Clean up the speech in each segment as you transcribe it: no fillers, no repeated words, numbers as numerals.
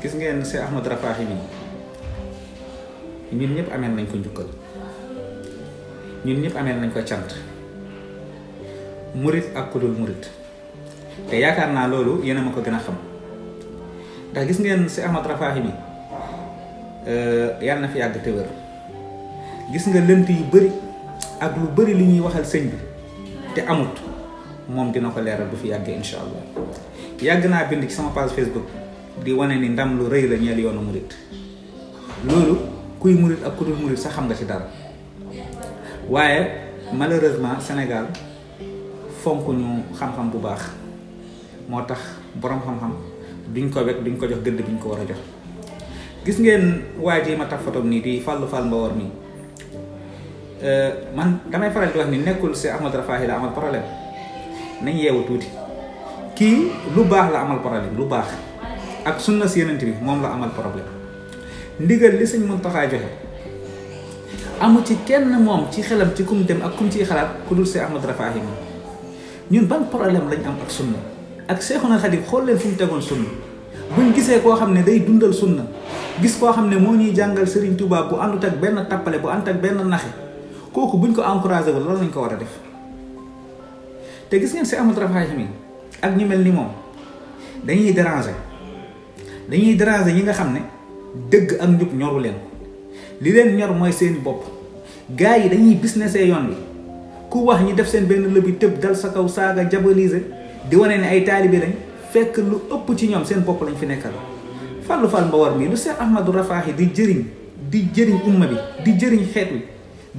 gis ngeen Cheikh Ahmad Rafahi mi ñun ñëpp ameel nañ ko njukkal, ñun ñëpp ameel nañ ko cant, murit ak ku dul murit. te yaakaar naa loolu yéen a ma ko gën a xam ndax gis ngeen Cheikh Ahmad Rafahi mi yàlla na fi yàgg te wér. gis nga lënt yu bëri ak lu bëri li ñuy waxal sëñ bi te amut, moom dina ko leeral bu fi yàggee incha allah. yàgg naa bind ci sama page Facebook di wane ni ndam lu rëy la ñeel yoonu murit. loolu kuy murit ak ku dul murit sax xam nga ci dara, waaye malheureusement Sénégal fonk ñu xam-xam bu baax, moo tax borom xam-xam duñ ko wekk, duñ ko jox gëdd biñ ko war a jox. gis ngeen waa ji ma tax photo nii di Fallou Fall Mbawar mi, man damay faral di wax ni nekkul Cheikh Ahmad Rafahi la amal problème, nañ yeewu tuuti. kii lu baax la amal problème, lu baax ak sunna si yenent bi moom la amal problème. ndigal li sëñ Muntaxa joxe amu ci kenn moom ci xelam ci kum dem ak kum ciy xalaat ku dul Cheikh Ahmad Rafahi moom. ñun ban problème lañ am ak sunna ak Cheikhuna Khadim? xool leen fu mu tegoon sunna. buñ gisee koo xam ne day dundal sunna, gis koo xam ne moo ñuy jàngal Serigne Touba bu àndut ak benn tappale, bu àndut ak benn naxe, kooku buñ ko encouragé wala loolu lañ ko war a def. te gis ngeen Cheikh Ahmad Rafahi mi ak ñu mel ni moom dañuy déranger ñi nga xam ne dëgg ak njub ñoru leen. li leen ñor mooy seen bopp. gars yi dañuy businessé yoon bi, ku wax ñi def seen benn lëbi tëb dal sa kaw saaga diaboliser di wane ne ay taalibe lañ, fekk lu ëpp ci ñoom seen bopp lañ fi nekkal. Fallou Fall Mbawar mi lu Cheikh Ahmadou Rafahi di jëriñ umma bi, di jëriñ xeet wi,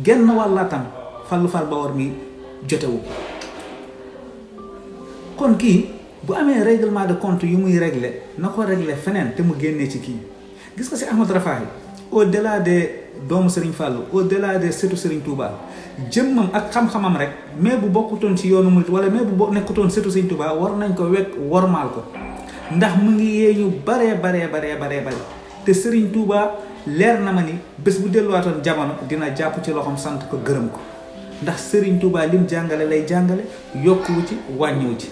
genn wàllaatam Fallou Fall Mbawar mi jotewu. kon kii bu amee règlement de compte yu muy régler na ko régler feneen te mu génnee ci kii. gis nga Cheikh Ahmadou Rafahi au delà des doomu Serigne Fallou, au delà des sëtu Serigne Touba, jëmmam ak xam-xamam rek, mais bu bokkutoon ci yoonu murit wala mais bu nekkutoon sëtu Serigne Touba, war nañ ko wekk wormaal ko, ndax mu ngi yee ñu baree te Serigne Touba leer na ma ni bés bu delluwaatoon jamono dina jàpp ci loxoom sant ko gërëm ko, ndax Serigne Touba lim jàngale lay jàngale, yokkuwu ci wàññiwu ci.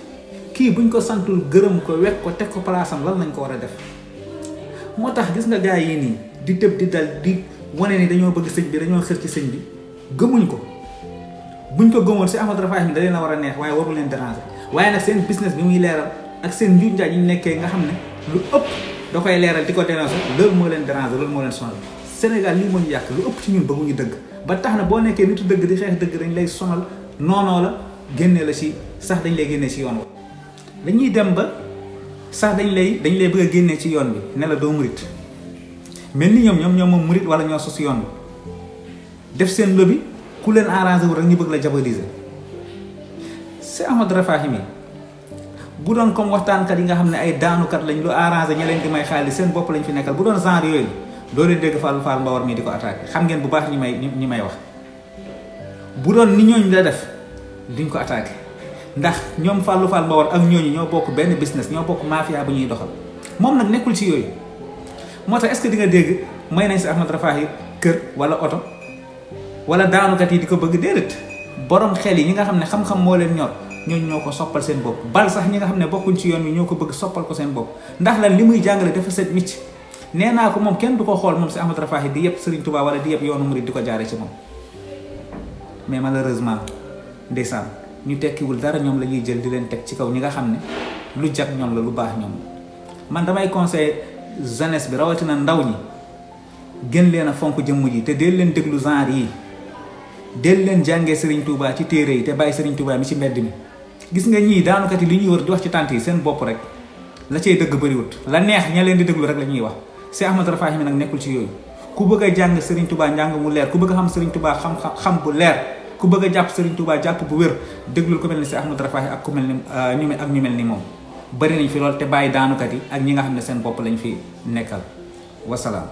kii buñ ko santul gërëm ko wekk ko teg ko palaasam lan lañ ko war a def. moo tax gis nga gaay yi nii di tëb di dal di wane ni dañoo bëgg sëñ bi, dañoo xër ci sëñ bi, gëmuñ ko. buñ ko gëmoon si Ahmad Rafahi mi da leen a war a neex, waaye waru leen déranger. waaye nag seen business bi muy leeral ak seen njuuj njaaj yi ñu nekkee nga xam ne lu ëpp da koy leeral di ko déranger, loolu moo leen déranger, loolu moo leen sonal. Sénégal lii moo ñu yàq, lu ëpp ci ñun bëgguñu dëgg, ba tax na boo nekkee nitu dëgg di xeex dëgg dañ lay sonal, noonoo la, génnee la ci sax dañ lay génnee ci yoon wa. dañuy dem ba sax dañ lay bëgg a génnee ci yoon bi ne la doo murit, mel ni ñoom moom murit wala ñoo sos yoon bi, def seen lobby, ku leen arrangé wu rek ñu bëgg la diaboliser. Cheikh Ahmad Rafahi mi bu doon comme waxtaankat yi nga xam ne ay daanukat lañ, lu arrangé ña leen di may xaalis, seen bopp lañ fi nekkal, bu doon genre yooyu doo leen dégg Fallou Fall Mbawar mi di ko attaqué. xam ngeen bu baax ñi may wax. bu doon ni ñooñu la def duñ ko attaqué, ndax ñoom Fallou Fall Mbawar ak ñooñu ñoo bokk benn business, ñoo bokk mafia bu ñuy doxal. moom nag nekkul ci yooyu. moo tax est-ce que di nga dégg may nañ si Ahmad Rafahi kër wala oto wala daanukat yi di ko bëgg? déedéet. borom xel yi ñi nga xam ne xam-xam moo leen ñor, ñooñu ñoo ko soppal seen bopp. bal sax ñi nga xam ne bokkuñ ci yoon wi ñoo ko bëgg soppal ko seen bopp, ndax lan li muy jàngale dafa set micc. nee naa ko moom kenn du ko xool moom si Ahmad Rafahi di yëpp Serigne Touba wala di yëpp yoonu murid di ko jaare ci moom. mais malheureusement ndeysaan ñu tekkiwul dara ñoom la ñuy jël di leen teg ci kaw ñi nga xam ne lu jag ñoom la, lu baax ñoom. man damay conseil jeunesse bi, rawatina ndaw ñi, gën leen a fonk jëmm ji te del leen déglu genre yi, del leen jàngee Serigne Touba ci téere yi te bàyyi Serigne Touba mi ci mbedd mi. gis nga ñii daanukat yi li ñuy wër di wax ci tànt yi seen bopp rek la cay dëgg bëriwut, la neex ña leen di déglu rek la ñuy wax. Cheikh Ahmad Rafahi mi nag nekkul ci yooyu. ku bëgg a jàng Serigne Touba njàng mu leer, ku bëgg a xam Serigne Touba xam bu leer, ku bëgg a jàpp Serigne Touba jàpp bu wér, déglul ko mel ni Cheikh Ahmad Rafahi ak ku mel ni ñu mel ni moom. bari nañ fi lool te bàyyi daanukat yi ak ñi nga xam ne seen bopp lañ fi nekkal. wasalaam.